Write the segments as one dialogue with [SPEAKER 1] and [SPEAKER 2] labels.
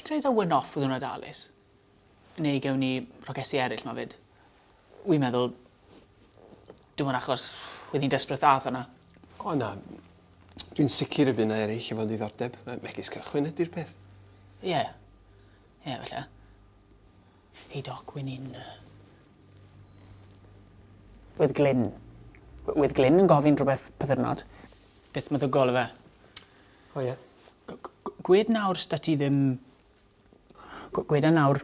[SPEAKER 1] Ti'n credu taw one-off oedd hwnna 'da Alys? Neu gewn ni rhocesi eraill 'ma 'fyd? Wi'n meddwl dim ond achos oedd hi'n desperate ath yna.
[SPEAKER 2] O na, dwi'n sicr y bydd 'na eraill efo diddordeb, megis cychwyn ydi'r peth.
[SPEAKER 1] Ie. Ie, falle. Hei Doc, wen i'n... Wedd Glyn. Wedd Glyn yn gofyn rhywbeth pythyrnod. Beth meddygol yfe?
[SPEAKER 2] O ie.
[SPEAKER 1] Gwed nawr 'sda ti ddim... Gweda nawr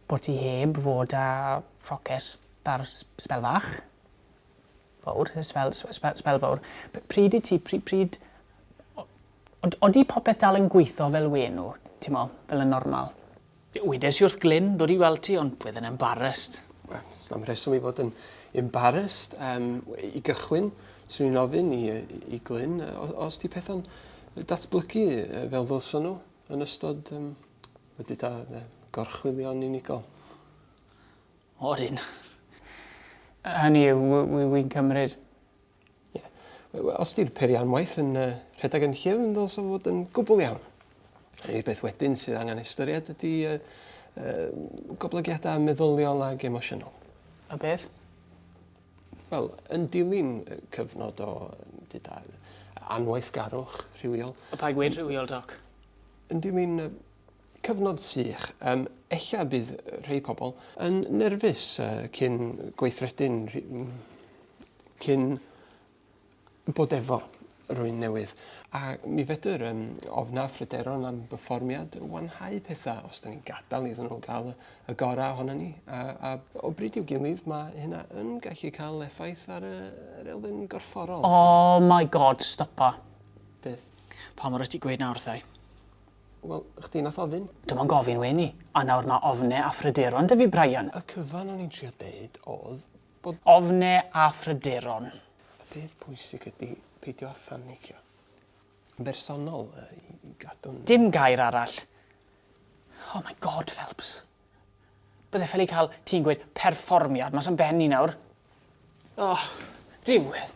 [SPEAKER 1] bod ti heb fod â rhoces ar sbel fach. Fawr, sbel, sbel, sbel fawr. Pryd i ti, pryd, pryd... Odi popeth dal yn gweitho fel we nhw, ti'n mo, fel yn normal? Wedes i wrth Glyn ddod i weld ti ond wedd e'n embarrassed.
[SPEAKER 2] Wel, sna'm rheswm i fod yn embarrassed. Yym, i gychwyn, swn i'n ofyn i i Glyn os 'di petha'n datblygu fel ddylsyn nhw yn ystod yym wedi da gorchwylion unigol.
[SPEAKER 1] Odyn. Hynny yw, wi'n cymryd.
[SPEAKER 2] Ie. Wel, os 'di'r peirianwaith yn uh, rhedeg yn llyfn, ddylsa fod yn gwbl iawn. Yr unig beth wedyn sydd angen ystyried ydy uh, uh, goblygiadau meddyliol ag emosiynol.
[SPEAKER 1] Y beth?
[SPEAKER 2] Wel, yn dilyn cyfnod o dyda, anwaithgarwch rhywiol.
[SPEAKER 1] A pa gweud rhywiol, Doc?
[SPEAKER 2] Yn dilyn cyfnod sych, um, ella bydd rhai pobl yn nerfus uh, cyn gweithredu'n cyn bod efo rwy'n newydd. A mi fedr um, ofna phryderon am berfformiad wanhau pethau os da ni'n gadael iddyn nhw gael y, y gorau ohono ni. A, a o bryd i'w gilydd mae hynna yn gallu cael effaith ar y, yr elfen gorfforol.
[SPEAKER 1] Oh my god, stopa.
[SPEAKER 2] Beth?
[SPEAKER 1] Pa mor wyt ti gweud nawr wrtha i?
[SPEAKER 2] Wel, chdi nath ofyn.
[SPEAKER 1] Dim ond gofyn wen i. A nawr mae ofne a phryderon 'da fi, Brian.
[SPEAKER 2] Y cyfan o'n i'n trio deud o'dd bod...
[SPEAKER 1] Ofne a phryderon.
[SPEAKER 2] Y peth pwysig ydi peidio â phanicio. Yn bersonol, i gadw'n...
[SPEAKER 1] Dim gair arall. Oh my God, Phelps. Bydde ffili cael ti'n gweud perfformiad mas am ben i nawr. Oh, diwedd.